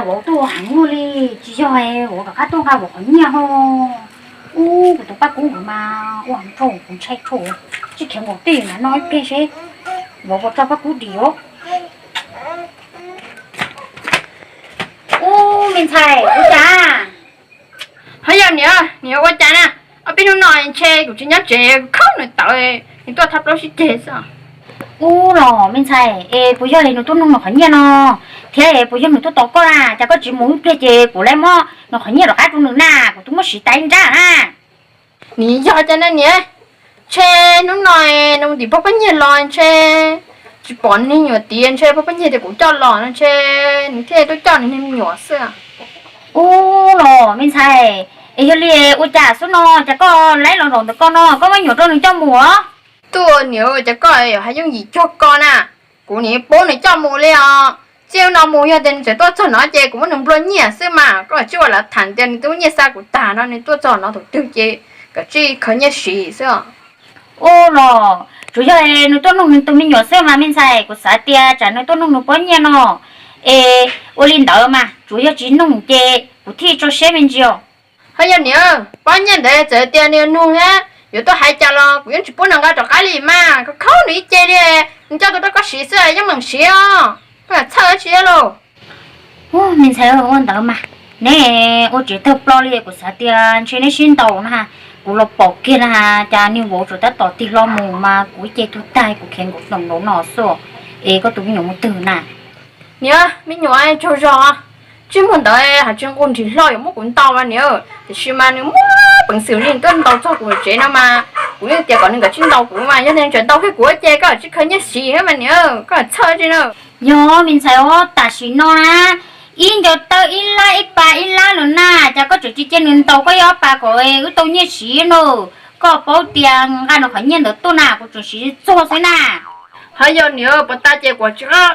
Vauv tuaj heev ua luaj li, tsis yog vauv rov qab tuaj nqa vauv qhov nyiaj ho. Ub, kuv tus Paj Kub nkawd mas ua heev dhau, kuv ntshai dhau. Tsis khiav nkaum twj ywm no ib pliag seb vauv puas tso Paj Kub dim os. Ub, me ntxhais, ua cas? Ho yog niam, niam ua cas na? Ob peb hnub no ntshe kuv tsis nyob tsev, khaub nws tawv, nws tuaj thab plaub sib ceg xwb. Ub los me ntxhais, es puas yog li nws tuaj nug nws qhov nyiaj no, thiab es puas yog nws tuaj tos koj na? Cas koj tsis mus ib pliag ces kuv lawv muab nws qhov nyiaj rov qab rau nws na, kuv twb muab siv tas ib nrab na. Nws yog cas na niam? Ntshe hnub no nws mus tim pog Paj Nyiag los ntshe tsis pom nws niag me nyuam tid, ntshe pog Paj Nyiag tias kuv coj los no ntshe nws thiaj tuaj coj nws niag me nyuam xwb. Ub los me ntxhais, es yog li ua cas xwb no, cas koj lawv los zaum ntawm koj no, koj muab nyuam rau nws coj mus os? Tuaj niam, cas koj yuav hais yooj yim cuag koj na, kuv niam paub nws coj mus li os. Txij no mus yog tias nws tseem tuaj txog no ces kuv muab nws nplua nyiaj xwb mas, koj tsij ua lav tham tias nws twb muab nyiaj xa kuv tag no, nws tuaj txog no thaum twg ces koj tsij khaws nyiaj siv xwb os. Ub los tsuas yog nws tuaj nug nws tus me nyuam xwb mas me ntxhais, kuv xav tias tsam nws tuaj nug nws pob nyiaj no. Es ua li ntawd mas tsuas yog tsis nug ces kuv thiaj tso siab me ntsis os. Ho yog niam, pob nyiaj ntawd txawm tias nws nug thiab yuav tuaj hais cas los kuv yeej tsis pub nws nqa rov qab li mas, koj khaub nws ib ce li, nws coj tuaj rau koj siv xwb yeej meem siv os, koj txhawj tsis lauj. Ub, me ntxhais, ua ntawd mas neb ua tsev tawg ploj li, kuv xav tias ntshe neb sib ntaus na, kuv los pom kiag na, cas niag vauv tsuas tab tom tig hlo mus mas kuv ib ce tuag tag, kuv khiav nkaum toom nraud no xwb. Es koj tus me nyuam mus twg na? Niam, me nyuam tsaug zog, tsis muaj ntawd hais tsis nqus nrig hlo yuav muab kuv ntaus mas niam, tiam sis mas nws muaj peev xwm li nws tuaj ntaus txog kuv tsev no mas, kuv yeej tias kom nws nkawd tsis ntaus kuv mas, yog nws tseem ntaus kiag kuv ces koj tsis khaws nyiaj siv mas niam, koj txhawj tsis na. Yog me ntxhais os, tam sim no na, ib nco tawb ib lab ib pas ib lab lawm na, cas koj tseem tsis cia nws ntaus koj ib ob pas kom wb tau nyiaj siv no? Koj paub tias nqa nws qhov nyiaj ntawd tuaj na, kuv tseem siv txog xwb na. Ho yog niam, puas tas ces kuv tsis qab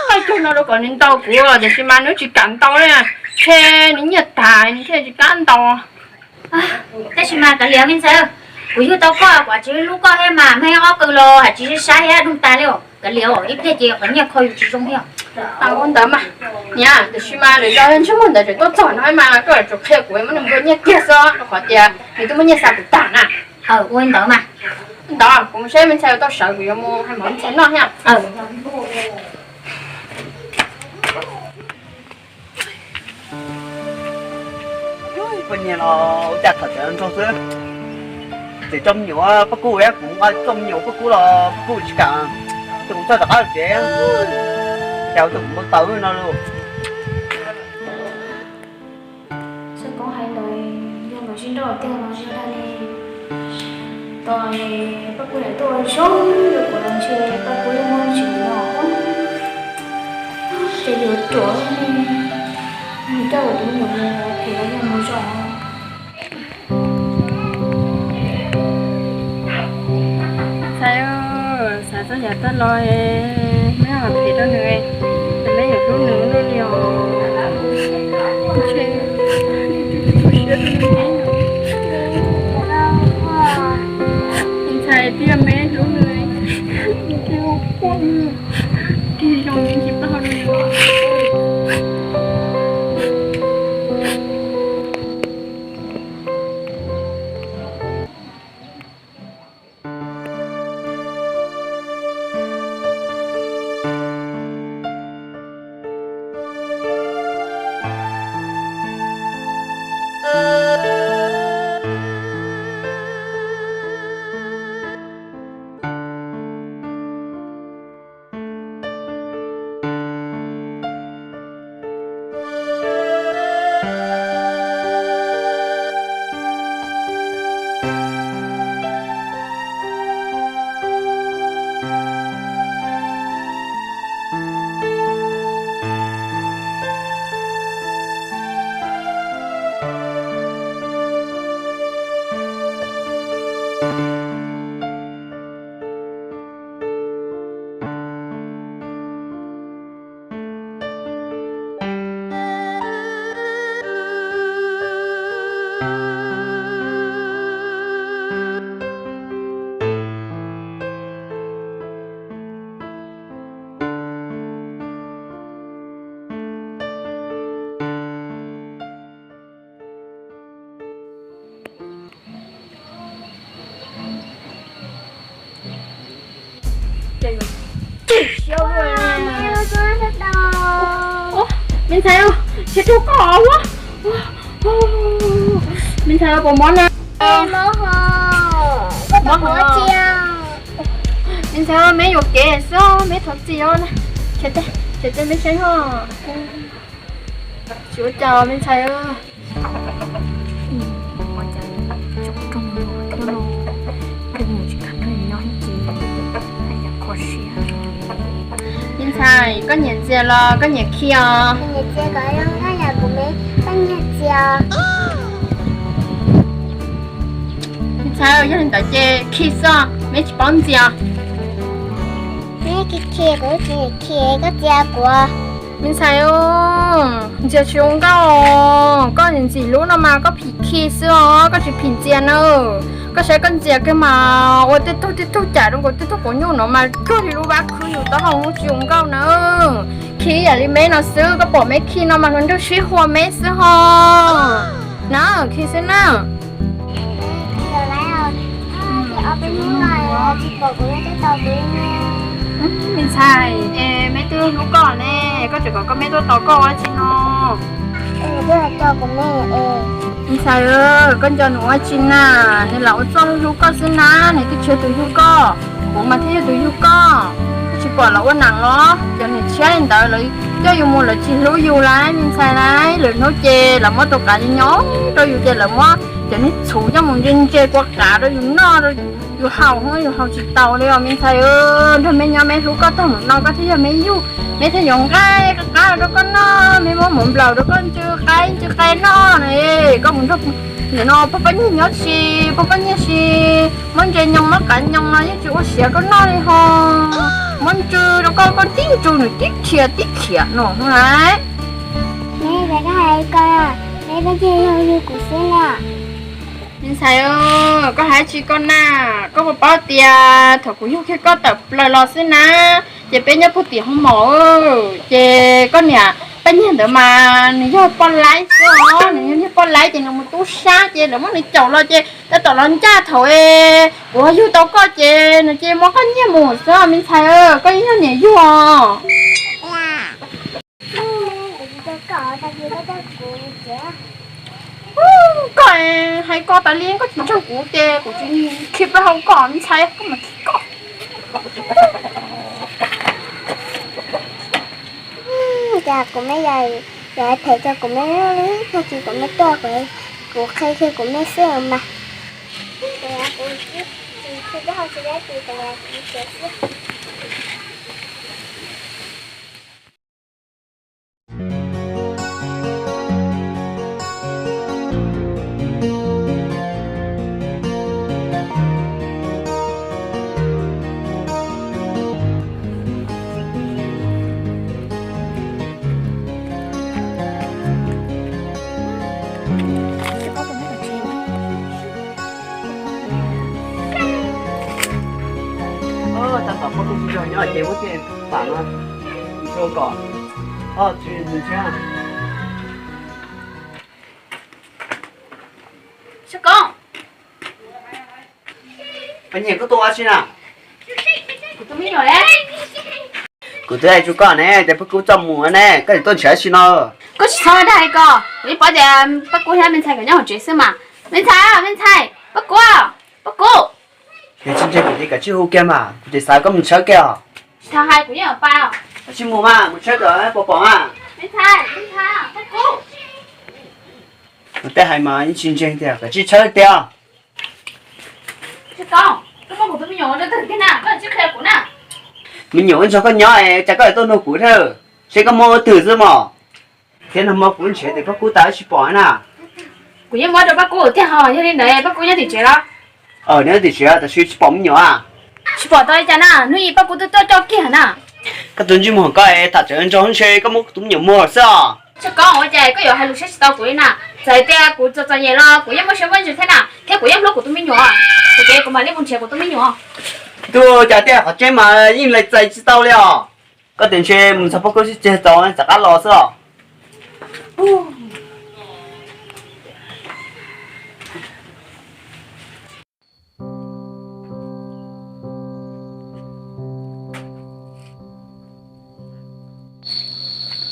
qaij cuag no rau kom nws ntaus kuv, tiam sis mas nws tsis kam ntaus li, ntshe nws nyiaj tag nws thiaj tsis kam ntaus. Tab sis mas kav liam me ntxhais, kuv yug tau koj kuv tsis hlub koj thiab mas, mej ob qw los hais tsis sib sab thiab, doog tas li os. Kav liam, ib pliag ces qhov nyiaj kho yus tsis zoo thiab. Ua ntawd mas, niam, tiam sis mas lwm zaus ntsej muag ntawd tseem tuaj txog no mas koj tsum qhia kuv muab nws nplua nyiaj kiag xwb, rau qhov tias nws twb muab nyiaj xa kuv tag na. Ua li ntawd mas. Ntawd kuv mus seb me ntxhais tau sawv, kuv yuav mus hais mov me ntxhais noj thiab. Poj niam los ua cas txom txom ntsoog xwb. Tseem tso me nyuam Paj Kub, kuv nqa tso me nyuam Paj Kub los Paj Kub tsis kam, tus kuv txawj rov qab tsev, cas tus kuv npau taws no lauj. Xyov koj hais ntawd yog nkawd sib nrauj tiag los yog dag li. Tos Paj Kub niam tuaj ua zoo rau kuv los ntshe Paj Kub yeej muab tsis noj. Ces yuav ruam, nws coj kuv tus me nyuam mus phem los yog mus zoo. Ntxhais, xav txog yam tag los, meb lam phem rau nws, ces meb yuav hlub nws luaj li os. Ntshe tu siab rau nws. Ntxhais, twb yog meb hlub nws, ntshe ua quaj, ntshe zoo ntshe tsis tau nws. Me ntxhais, tsis raug koj ua. Me ntxhais, puas mob na? Me ntxhais, me yuam kev xwb, me thov txim os. Tsam tej me saib os. Tsis ua cas me ntxhais. Me ntxhais, koj nyiam ntxias los koj nyiam khi os? Me ntxhais, yog li ntawd ces khi xwb, me tsis paub ntxias. Khi, khi, kuv tsis khi, koj txias kuv. Me ntxhais, ntxias tsis zoo nkauj, koj ntxim hlub no mas koj phim khi xwb os, koj tsis phim ntxias na. Koj saib koj ntxias kiag mas ua tej tug tej tug cam rau nkaus tej tug quav nyuj no mas cuag li lub vab khwb yus taub hau, tsis zoo nkauj na. Khi yam li me no xwb, koj pom me khi no mas hluas nraug sib hua me xwb ho. Na, khi xwb na. Me ntxhais, es me twb hlub koj ne, koj tseem kom koj me tuaj tos koj ua tsi no? Me ntxhais, koj nco nws ua tsi na? Nws lam ua txuj hlub koj xwb na, nws twb tsis yog tus yug koj, kuv mas thiaj yog tus yug koj. Koj tsis pom lawv ua neej los, cov niam tshiab li ntawd lawv coj yus mus lawv tsis hlub yus lauj me ntxhais lauj. Lwm hnub ces lawv muab tus qav nyob rau yus ces lawv muab cov niag txhuv coj mus ntse ntse kua qav rau yus noj, yus haus, yus haus tsis taus li os me ntxhais. Nrog me nyob me hlub koj tag mus no koj thiaj yog me yug, me thiaj yuav nqaij qab qab rau koj noj, me muab mov nplaum rau koj ntsw qaib ntsw qaib noj na. Koj mus nrog nim no pog poj niam nyob tsis, pog poj niam tsis muab ntses nyoos muab qav nyoos no yeej tsis ua siav koj noj li ho. Muab ntsw rau koj, koj tib ntsw nws tib khiav tib khiav no lawm. Me ntxhais, koj hais tsi koj na? Koj puas paub tias thaum kuv yug kiag koj tawm plaws los xwb na, ces peb nyob puag tim hoo maum, ces koj niam Paj Nyiag ntawd mas nws yog poj laib xwb os, nws yog niag poj laib ces nws mus tub sab ces lawv muab nws caum los ces tab tom los ncaj thaum kuv ho yug tau koj ces nws cia li muab koj nyiag mus xwb me ntxhais, koj yeej yog niam yug os. Koj hais koj tas li, koj tsis ntseeg kuv ces kuv tsis khi plaub hau koj me ntxhais, koj mas khi koj. Cas kuv me, yog hais phem rau kuv me li, tag kis kuv me tuaj kuv, kuv qhia kiag kuv me xwb mas. Tab tom poj koob tsis tau nyob ces muab tej pam no ntxhua kom, o, tsis ntsia. Sab Koob, Paj Nyiag, koj tuaj ua dab tsi na? Kuv tus me nyuam, kuv twb hais rau koj ne, tias Paj Kub txoj mus ne, koj tseem tuaj nrhiav dab tsi no? Koj tsis txhob dag li ko, kuv yeej paub tias Paj Kub thiab me ntxhais nkawd nyob hauv tsev xwb mas. Me ntxhais, me ntxhais, Paj Kub, Paj Kub. Nws tsis ntseeg kuv ces kav tsij hu kiag mas, kuv tseem xav koj mus tshawb kiag os. Tsis tas hais kuv yeej yuav pais os. Kav tsij mus mas, mus tshawb kom puas pom mas. Me ntxhais, me ntxhais, Paj Kub. Kuv twb hais mas yeej tsis ntseeg tiag, kav tsij tshawb tiag. Tsis tau, koj muab kuv tus me nyuam ua rau twg tiag na, koj tsis qhia kuv na. Me nyuam wb nrog koj nyob es cas koj yuav tuaj nug kuv thiab, seb koj muab ua twg xwb mos. Thiab nag hmo kuv nrhiav tes Paj Kub tas tsis pom na. Kuv yeej muab rau Paj Kub tiag ho, yog li ntawd Paj Kub nyob tim tsev los? Nyob tim tsev tab sis tsis pom me nyuam. Tsis pom tau li cas na, hnub ib Paj Kub twb tuaj coj kiag na. Koj tus ntsej muag koj es tham tsawv ntsoog ntshe koj muab kuv tus me nyuam muag xwb os. Tsis koj ua cas koj yuav hais lus siab tsis tau kuv li na. Txawm tias kuv txom txom nyem los kuv yeej muaj siab muaj ntsws thiab na, thiab kuv yeej hlub kuv tus me nyuam. Kuv ces kuv mam li mus nrhiav kuv tus me nyuam. Ntuj, cas tias qhov tseeb mas yeej li txais tsis tau li os. Koj tias ntshe mus nrog Paj Kub sib ceg tau txawm qab los xwb os.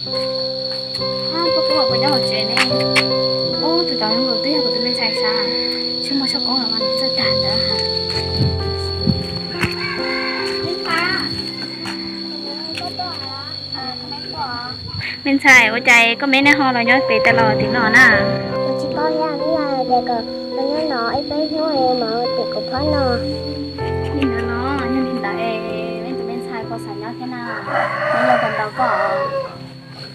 Paj Kub, puas nyob hauv tsev ne? Ub, tus tod nkaus twb yog kuv tus me ntxhais sav, tsis muaj Tshaj Koob los mas nws txawj tag ntawd ha. Me ntxhais, ua cas koj me neb ho los nyob pem tas los tim no na? Kuv tsis paub thiab, yog hais tias kom los nyob no ib peb hnub mam li pem kuv phab no. Li ntawd los yog li ntawd es leej tus me ntxhais puas xav nyob thiab na? Neb yog puas ntaus koj?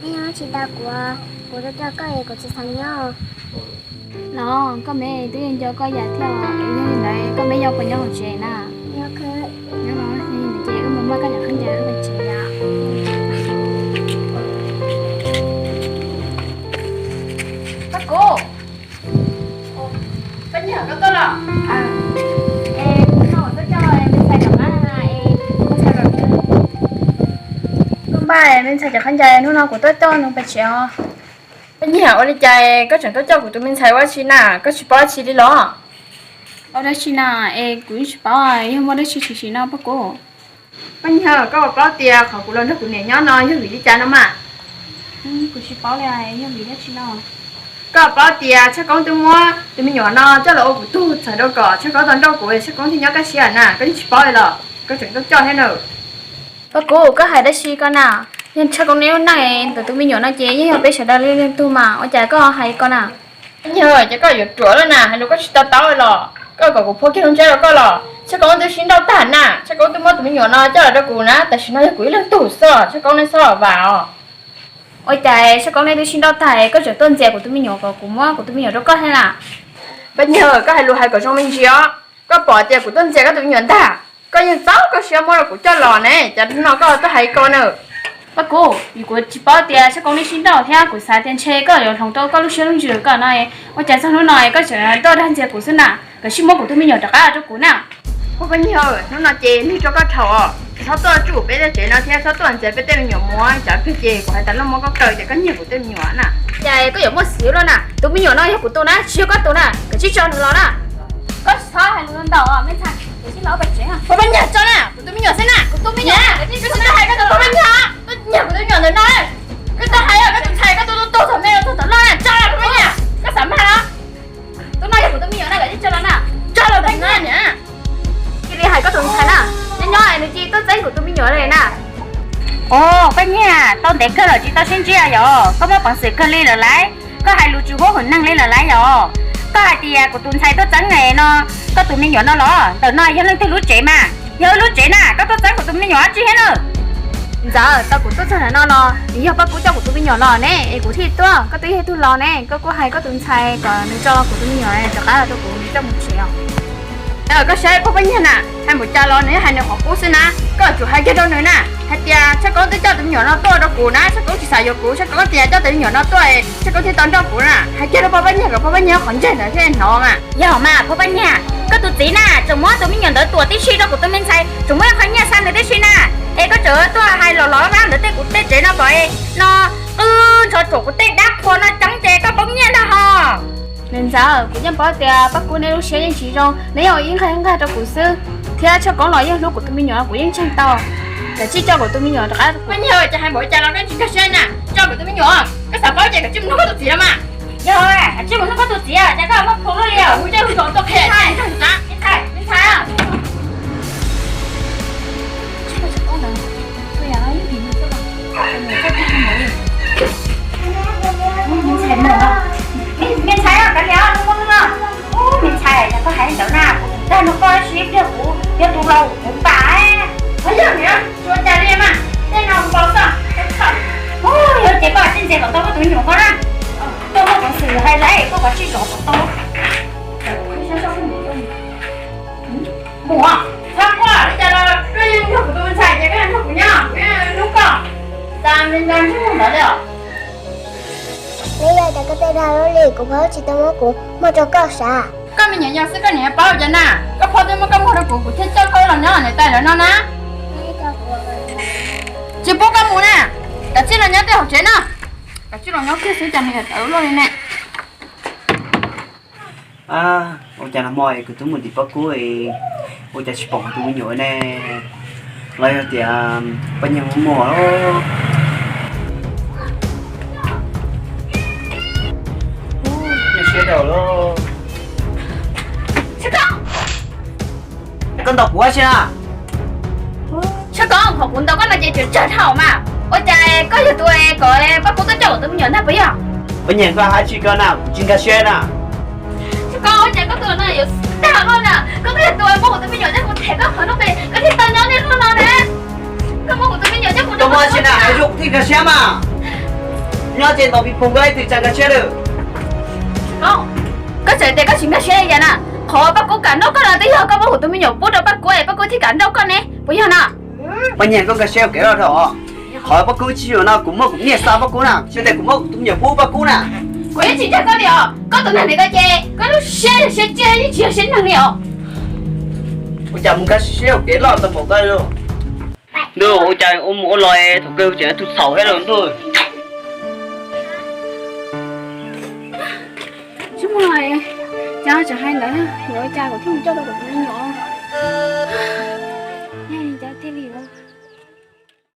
Neb nyob tsis tau kuv, kuv tuaj coj koj es kuv tsis xav nyob. Los koj me twb yeej nco koj yam thiab, es yog li ntawd koj me yog puas nyob hauv tsev na? Nyob los yog li ntawd ces wb mus muab koj cov khaub ncaws wb pais tsev os. Paj Kub, Paj Nyiag, koj tuaj los? Es hnub no kuv tuaj coj me ntxhais cov qab es me ntxhais los. Koj npaj me ntxhais cov khaub ncaws, hnub no kuv tuaj coj nws pais tsev os. Paj Nyiag, ua li cas koj tseem tuaj coj kuv tus me ntxhais ua dab tsi na, koj tsis paub dab tsi li los? Ua dab tsi na, es kuv yeej tsis paub yog muaj dab tsi tshwm sim no Paj Kub. Paj Nyiag, koj puas paub tias qhov kuv los nrog kuv niam nyob no yog vim li cas no mas? Kuv tsis paub li, yog vim dab tsi no? Koj puas paub tias Tshaj Koob twb muab tus me nyuam no coj los ua kuv tug txawm rau kom Tshaj Koob tau nrauj kuv, Tshaj Koob thiaj nyob kaj siab na, koj yeej tsis paub li los koj tseem tuaj coj thiab na. Paj Kub, koj hais dab tsi koj na? Yog Tshaj Koob neb lub neej ntawm tus me nyuam no ces yeej yog peb sawv daws li leej tug mas, ua cas koj hais ko na? Paj Nyiag, ces koj yuav ruam lawm na, hais lus koj tsis to taub los? Koj kom kuv phua kiag lub ntsej rau koj los? Tshaj Koob twb sib nrauj tag na, Tshaj Koob twb muab tus me nyuam no coj los rau kuv na, tam sim no yog kuv ib leeg tug xwb, Tshaj Koob neb txhob vam os. Ua cas Tshaj Koob neb twb sib nrauj tag koj tseem tuaj ntxias kuv tus me nyuam kom kuv muab kuv tus me nyuam rau koj thiab na? Paj Nyiag, koj hais lus hais kom zoo me ntsis os. Koj pom tias kuv tuaj ntxias koj tus me nyuam ntag, koj yeej txaus koj siab muab rau kuv coj los ne, cas hnub no koj tuaj hais ko na? Paj Kub, vim kuv tsis paub tias Tshaj Koob neb sib nrauj thiab kuv xav tias ntshe koj yuav hloov tau koj lub siab lub ntsws koj no, ua cas txog hnub no koj tseem tuaj dag ntxias kuv xwb na, koj sim muab kuv tus me nyuam rov qab rau kuv na. Paj Nyiag, hnub no ces lig rau koj dhau os, txhob tuaj tsuj peb tej tsev no thiab txhob tuaj ntxias peb tej me nyuam mus, tsam plig ces kuv hais tas loj muab koj kaw ces koj nyiag kuv tej me nyuam na. Cas koj yuav muaj xiv luaj na, tus me nyuam no yog kuv tus na, tsis yog koj tus na, koj cia li tso nws los na. Koj tsis txhob hais lus ntau me ntxhais, koj cia li los pem tsev. Paj Nyiag, tso na, kuv tus me nyuam xwb na, kuv tus me nyuam, koj tsis txhob hais koj tus me nyuam, koj nyiag kuv tus me nyuam ntawm no, koj tsis txhob hais koj tus ntxhais, koj tus tub txom me txog tom loj na, tso los Paj Nyiag, koj xav mag los? Tus no yog kuv tus me nyuam na, koj cia li tso los na, tso los Paj Nyiag. Cia li hais koj tus ntxhais na, nyob nyob nws cia li tuaj txeeb kuv tus me nyuam li na. Os, Paj Nyiag, tau ntev kawg los tsis tau sib ntsib yom, koj muaj peev xwm kawg li lawm lauj, koj hais lus tsis huab hwm neeg li lawm lauj yom. Koj hais tias kuv tus ntxhais tuaj txeeb no, koj tus me nyuam no los? Ntawm no yog leej twg lub tsev mas? Yog wb lub tsev na, koj tuaj txeeb kuv tus me nyuam dab tsi thiab na? Ntxawm, tau kuv tuaj txog ntawm no los vim yog Paj Kub coj kuv tus me nyuam los ne es kuv thiaj tuaj, koj twb yog ib tug laus ne, koj kuj hais koj tus ntxhais kom nws tso kuv tus me nyuam rov qab los rau kuv, nws coj mus tsev os. Koj saib Paj Nyiag na, hais npaum cas los nws yeej hais nws qhov qub xwb na. Koj yuav tsum hais kiag rau nws na, hais tias Tshaj Koob twb coj tus me nyuam no tuaj rau kuv na, Tshaj Koob tsis xav yuav kuv, Tshaj Koob tias coj tus me nyuam no tuaj, Tshaj Koob thiaj tau nrauj kuv na. Hais kiag rau Paj Nyiag kom Paj Nyiag qhov ntsej ntawd thiaj hnov mas. Yog mas Paj Nyiag, koj tus txiv na tseem muab tus me nyuam ntawd tuam tib si rau kuv tus me ntxhais, tseem muab qhov nyiaj xa nws tib si na, es koj tseem tuaj hais los los vab ntawd tej kuv tej tsev no kom no qw nrov tsuam kuv tej dab qhua no ceev ces koj poob nyiaj ntag hos. Niam ntxawm, kuv yeej paub tias Paj Kub neb lub siab yeej tsis zoo, neb yeej ua ib nqag ib nqag rau kuv xwb, thiab Tshaj Koob los yeej hlub kuv tus me nyuam, kuv yeej ntseeg tau. Kav tsij coj kuv tus me nyuam rov qab. Paj Nyiag, cas hais npaum cas los koj tsis nkag siab na, coj kuv tus me nyuam, koj xav paub ces kav tsij mus nug koj tus txiv los mas. Yog, kav tsij mus nug koj tus txiv, cas koj muab plhu luaj li os, hu coj hu zos tuaj qhia. Me ntxhais, kav liam, ua me ntxhais, cas koj hais li ntawd na, kuv tseem dag nrog koj ib pliag, kuv yog tus laus kuv npam. Qhov yog niam, tsuas cas li mas tej no npau xoj. Yog ces koj tsij ntxias kom tau koj tus me nyuam ko na, koj muaj peev xwm hais lawm koj kav tsij zov kom tau. Mus, txhob quaj li cas los koj yeej yog kuv tus me ntxhais ces koj nrog kuv nyob, kuv yeej hlub koj. Cas me nco ntsej muag ntawd li os. Neb yog tias koj tej dag luaj li, kuv phob tsis tau muab kuv muag rau koj sav. Koj me nyuam yog xwb koj niam paub cas na, koj phob twb muab koj muag rau kuv, kuv thiaj coj koj los nyob niam tais lawv no na. Tsis pub koj mus na, kav tsij los nyob tej hauv tsev no. Kav tsij los nyob kiag xwb cas me nyuam tawv luaj li ne. Ua cas nag hmo kuv twb mus tim Paj Kub, ua cas tsis pom kuv tus me nyuam ne? Los yog tias Paj Nyiag muab muag lawm. Koj ntaus kuv ua si na? Tshaj Koob, qhov kuv ntaus koj no ces tseem tsawg dhau mas. Ua cas koj yog tus kom Paj Kub tuaj coj kuv tus me nyuam ntag puas yog? Ua nyias koj hais tsis koj na, kuv tsis nkag siab na. Tshaj Koob, ua cas koj tus no yuav tag luaj na? Koj twb yog tus muab kuv tus me nyuam coj mus them koj qhov no pem, koj thiaj tau nyob niaj hnub no na. Koj muab kuv tus me nyuam coj mus, koj muab tsis na hais rau kuv thiaj nkag siab mas. Nyob ces ntaus pis pug koj ib tug tsis nkag siab lawm. Koj txawm tias koj tsis nkag siab li cas na, qhov Paj Kub kam nrauj koj no twb yog koj muab kuv tus me nyuam pub rau Paj Kub es Paj Kub thiaj kam nrauj koj ne, puas yog na? Ua nyias koj nkag siab ua kev loj dhau os. Qhov Paj Kub tsis yuav no kuv muab kuv niam xa Paj Kub na, tsis tias kuv muab kuv tus me nyuam pub Paj Kub na. Kuv yeej tsis ntseeg koj li os, koj tus neeg ntawm koj ces koj lub siab yog siab tsiaj yeej tsis yog siab neeg li os. Ua cas mus nkag siab ua kev loj tau npaum koj li. Ntuj, ua cas ua mus ua los thaum kawg tseem tus txhaum thiab los ntuj. Tsis muaj, cas tseem hais ntawd, yuav ua cas kuv thiaj mus coj tau kuv tus me nyuam.